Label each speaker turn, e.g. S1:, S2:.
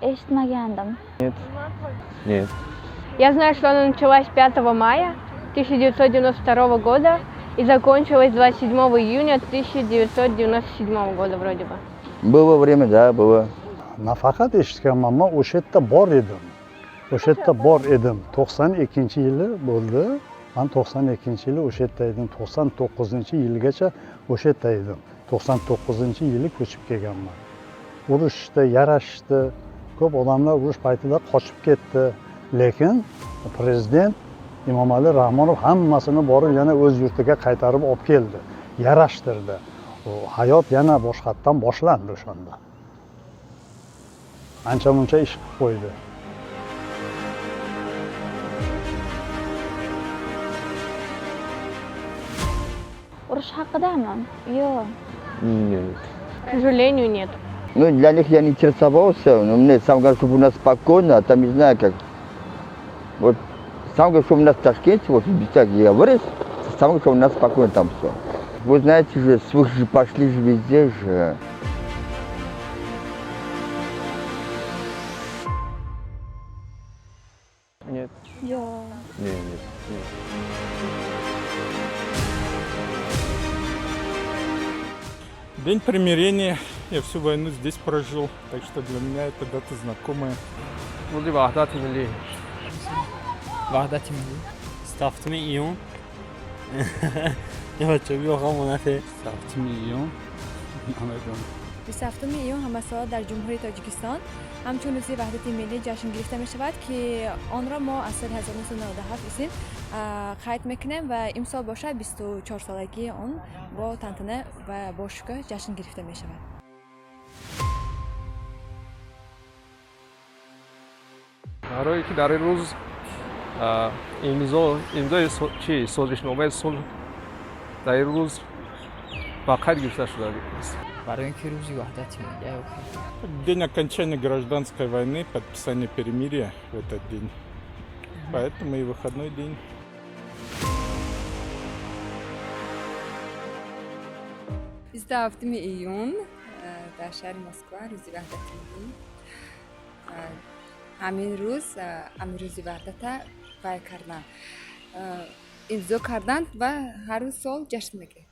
S1: Eshitmagandim.
S2: Нет. Нет.
S3: Я знаю, что она началась 5 мая 1992 года и закончилась 27 июня 1997 года вроде бы.
S4: Было время, да, было.
S5: Nafaqat eshitganman, man o'sha yerda bor edim. O'sha yerda bor edim. 92-yili bo'ldi. Man 92-yili o'sha yerda edim. 99-yilgacha o'sha yerda edim. 99-yili ko'chib kelganman. Urushda yarashishdi. Ko'p odamlar urush paytida qochib ketdi. Lekin prezident Emomali Rahmonov hammasini borib yana o'z yurtiga qaytarib olib keldi. Yarashtirdi. U hayot yana boshqatdan boshlandi o'shanda. Ancha muncha ish qilib qo'ydi.
S1: Urush haqidami? Yo'q.
S2: Нет.
S3: К сожалению, нет.
S4: Ну, для них я не интересовался, но мне сам говорят, чтобы у нас спокойно, а там не знаю как. Вот сам говорят, что у нас в Ташкенте, вот в Бисаке я вырос, сам говорят, что у нас спокойно там все. Вы знаете же, слухи же пошли же везде же.
S2: Нет.
S1: Yo'q.
S2: Нет, нет, нет.
S6: День примирения. Я всю войну здесь прожил, так что для меня эта дата знакомая.
S7: Рӯзи Ваҳдати Миллӣ.
S8: Ваҳдати миллӣ.
S9: 27 июн. Ё.
S6: 7 июн. Намедонам.
S10: 27 июн ҳамасола дар Ҷумҳурии Тоҷикистон ҳамчун Рӯзи Ваҳдати Миллӣ ҷашн гирифта мешавад, ки онро мо аз соли 1997 исин қайд мекунем ва имсол бошад, 24-солагии он бо тантана ва бо шукӯҳ ҷашн гирифта мешавад.
S7: Барое ки дар ин рӯз имзои чи созишномаи сулҳ дар ин рӯз ба қайд гирифта шудааст.
S8: Барои ин ки Рӯзи Ваҳдати миллӣ.
S6: День окончания гражданской войны, подписание перемирия в этот день. Поэтому и выходной день.
S11: 27 июн дар шаҳри Москва Рӯзи Ваҳдати Миллӣ. Ҳамин рӯз, ҳамин Рӯзи Ваҳдата вай кардан, имзо карданд ва ҳар сол ҷашн мегирем.